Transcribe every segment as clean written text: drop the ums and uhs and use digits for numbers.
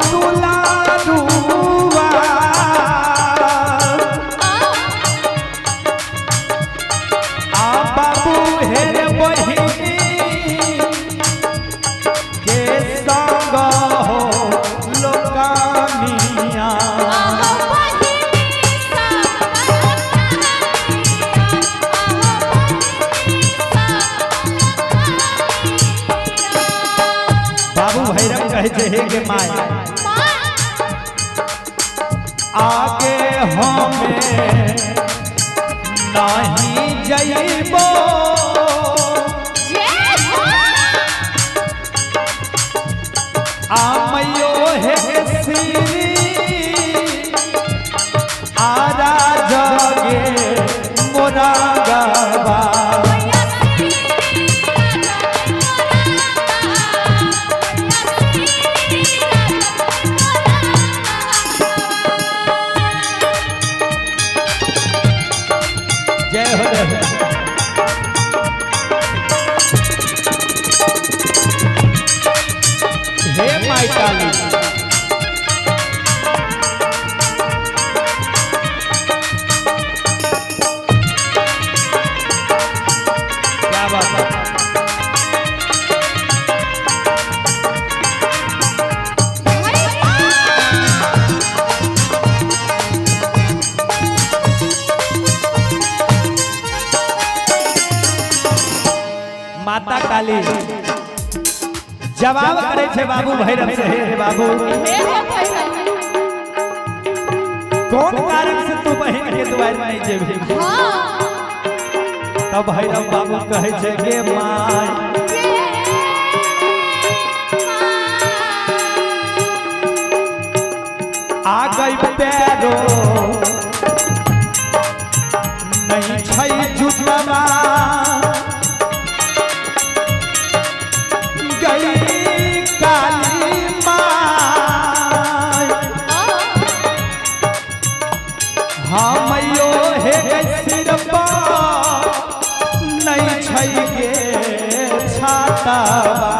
दुलारुआ आ बाबू हे रे बहिनी के संग हो लोकानिया। बाबू भैरव कहे छे हे गे my, आगे हमें नहीं जइबो आमयो हे श्री आरा जगे मोरा गवा। जय हो जय हो। हे माई काली क्या बात है। माता काली जवाब करे छे बाबू भैरव से, हे रे बाबू कौन कारण से तू बहिन के द्वार नहीं जेबही? तब भैरव बाबू कहे छे गे my आ गई पैरो नहीं छै जुतवा गई काली माय। हम यो हे गई सिर पर नहीं छै गे छातावा।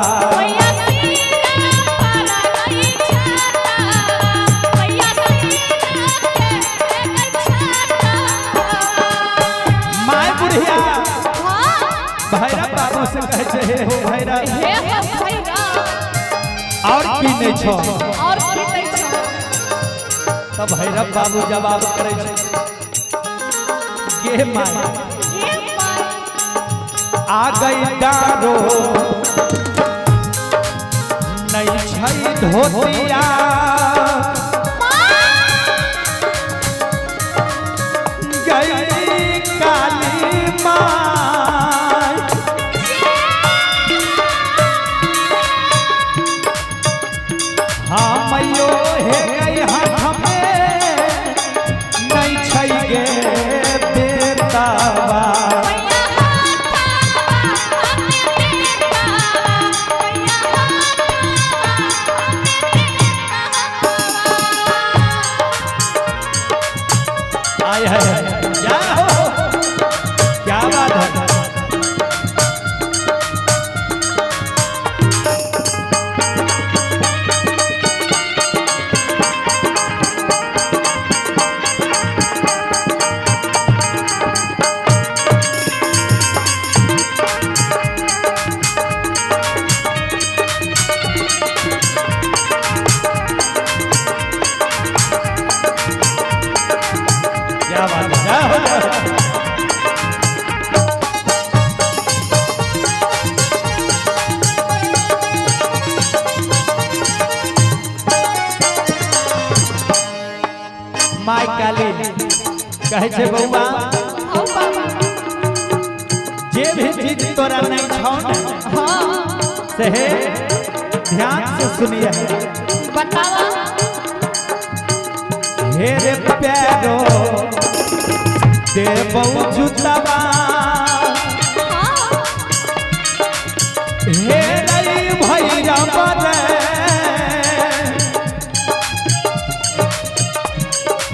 My बुढ़िया भैरव बाबू से कहे छे हे हो भैरव और की नहीं छो? तब भैरव बाबू जवाब करे छे गे my आ गई डारो नहीं छै धोतिया गई काली माय। हाँ मैयो हे गई हाथ में नहीं छै गे बेतावा। आय है क्या हो क्या बात है। क्या बात है, जय हो जय हो। My काली कहे छे बउआ जे भी चीज तोरा नहीं छौ ने से हे ध्यान से सुनिए। बतावा हे रे प्यारो देबौ जुतवा हे रे भैरव रे।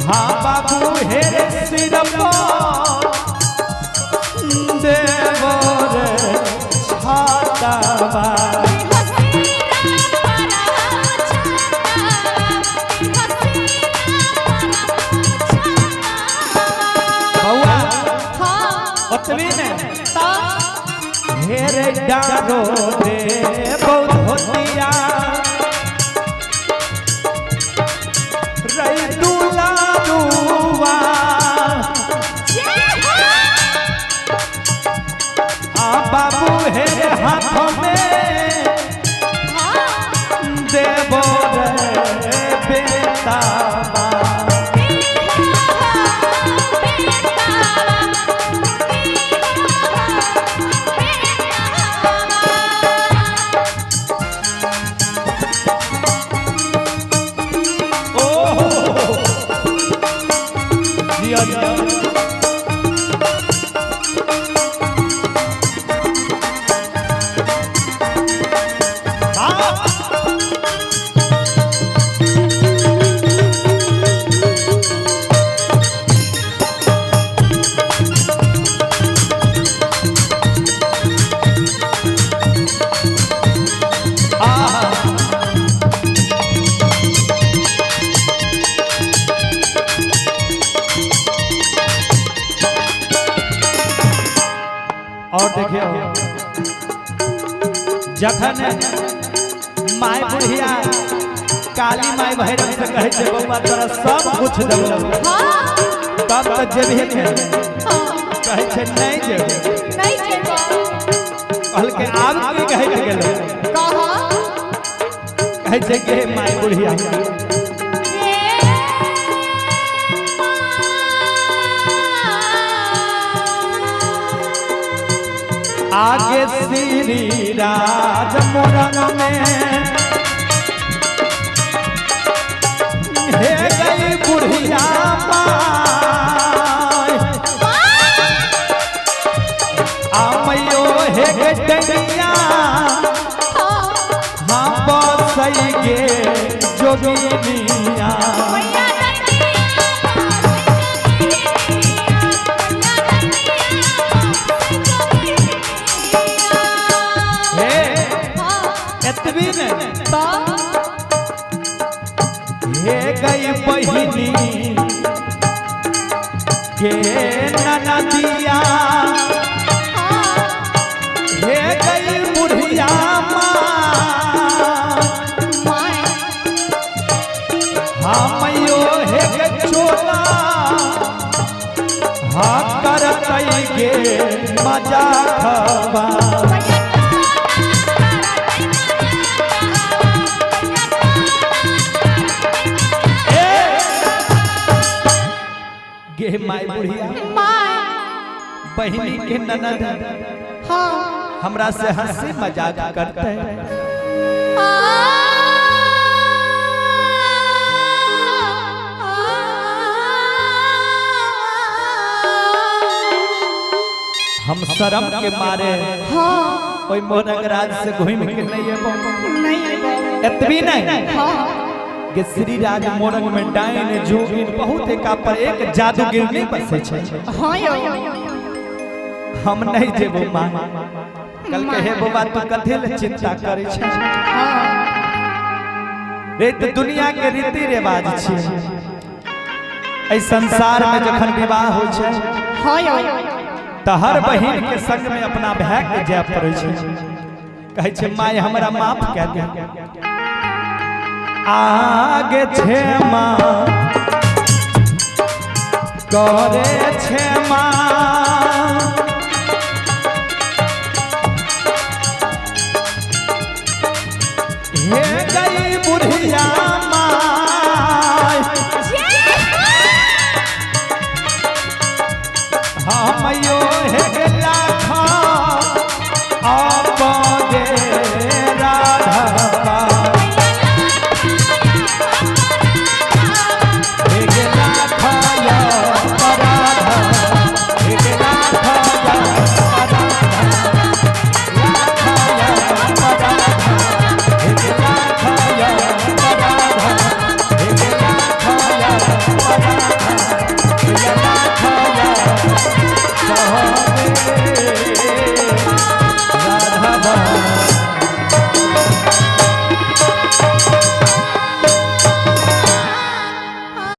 हाँ बाबू हे रे सिर पर देबो रे छातावा। डारो दे बहुत होतिया रई दुलारुआ। आ बाबू हे हाथों में देबो रे बेताबा। ओ जिया जिया। और देखियो जखन my बुढ़िया काली माय भैरव से कहे छै बौआ तोरा सब कुछ देबौ, तब तो जेबहे ने। कहे छै नहीं जेबे, कहलकै आब की कहे के गेलै, कहे छै के my बुढ़िया आगे श्री राज मोरन में हे गई बुढ़िया माय। आमयो हे डंडिया हाँ बसई गे जोगिनिया। एतबी ने हे गई बहिनी के ननदिया हे गई बुढ़िया माँ। हाँ यो हे चोला हाँ करतई गे मजा खबा। गे my बुढ़िया बहिनी के ननद हमरा से हंसी मजाक करते हैं। हम शर्म के मारे ओई मोरंगराज से घूम के नहीं अबो, एतबी नहीं कि श्री राज मोरंग में डाइन जोगिन बहुत एका पर एक जादूगिरनी बसे छै। हम नहीं जेबो माँ। कल के हे बाबा तू कथी ले चिंता करे छै, रे तो दुनिया के रीति रिवाज छै। एहि संसार में जखन विवाह होइ छै त हर बहिन के संग में अपना भाई के जाय पड़ै छै। कहै छै my हमरा माफ कए दे। आगे छे माँ करे छे माँ